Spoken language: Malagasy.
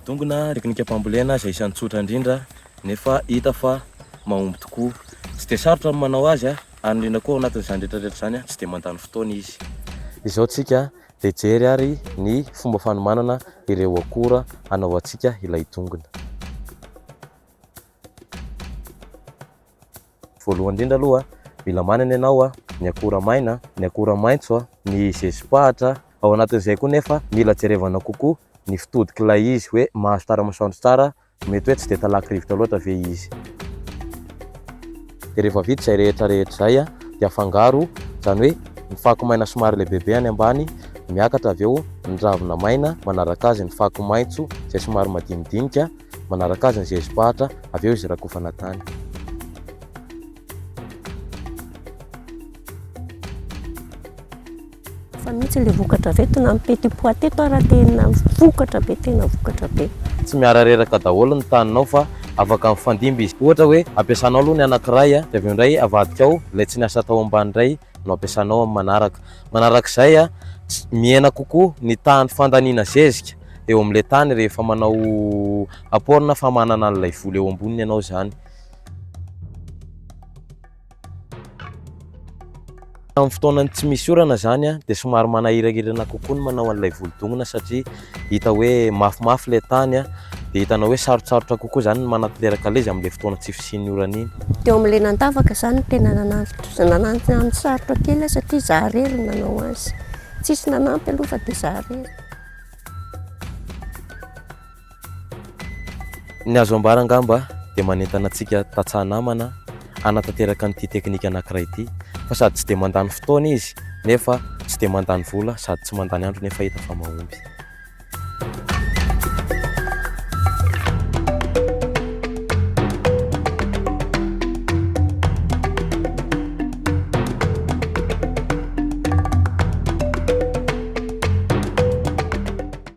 Voly dongona, teknikam-pambolena izay isan'ny tsotra indrindra nefa hita fa mahomby tokoa. Tsy dia sarotra ny manao azy ary indrindra koa ao anatin'izany rehetra rehetra izany tsy dia mandany fotoana izy. Izao tsika dia jery ary ny fomba fanomanana ireo akora hanaovantsika ilay dongona. Voalohany indrindra aloha, mila manana ianao ny akora maina, ny akora maitso, ny zezi-pahatra. Ao anatin'izay koa nefa mila jerevana kokoa ny fitodik'ilay izy hoe mahazo tara-masoandro tsara, mety hoe tsy dia talaky rivotra loatra ve izy. Dia rehefa vita izay rehetra rehetra izay dia afangaro, izany hoe ny fako maina somary lehibebe any ambany, miakatra avy eo ny ravina maina, manaraka azy ny fako maitso izay somary madinidinika, Manaraka azy ny zezi-pahatra, avy eo izy rakofana tany. Fa mihitsy ilay vokatra avy eto na ny petit pois teto ara tena vokatra be, tena vokatra be. Tsy miara-reraka daholo ny taninao fa afaka mifandimby izy. Ohatra hoe ampiasanao aloha ny anankiray dia avy eo indray avadikao ilay tsy niasa tao ambany indray no ampiasanao amin'ny manaraka. Manarak'izay, mihena kokoa ny tahan'ny fandaniana zezika eo amin'ilay tany rehefa manao apport na famanana an'ilay vola eo amboniny ianao izany. Amin'ny fotoanan'ny tsy misy orana izany dia somary manahirahirana kokoa ny manao an'ilay voly dongona satria hita hoe mafimafy ilay tany dia hitanao hoe sarotsarotra kokoa izany ny manatanteraka ilay izy amin'ilay fotoana tsy fisian'ny orana iny. Teo amin'ilay nandavaka izany no tena nanano sarotra kely aho satria izaho irery no nanao azy. Tsisy nanampy aloha fa dia izaho irery. Ny azo ambara angamba dia manentana antsika tantsaha namana hanatanteraka an'ity teknika anankiray ity fa sady tsy dia mandany fotoana izy nefa tsy dia mandany vola sady tsy mandany andro nefa hita fa mahomby.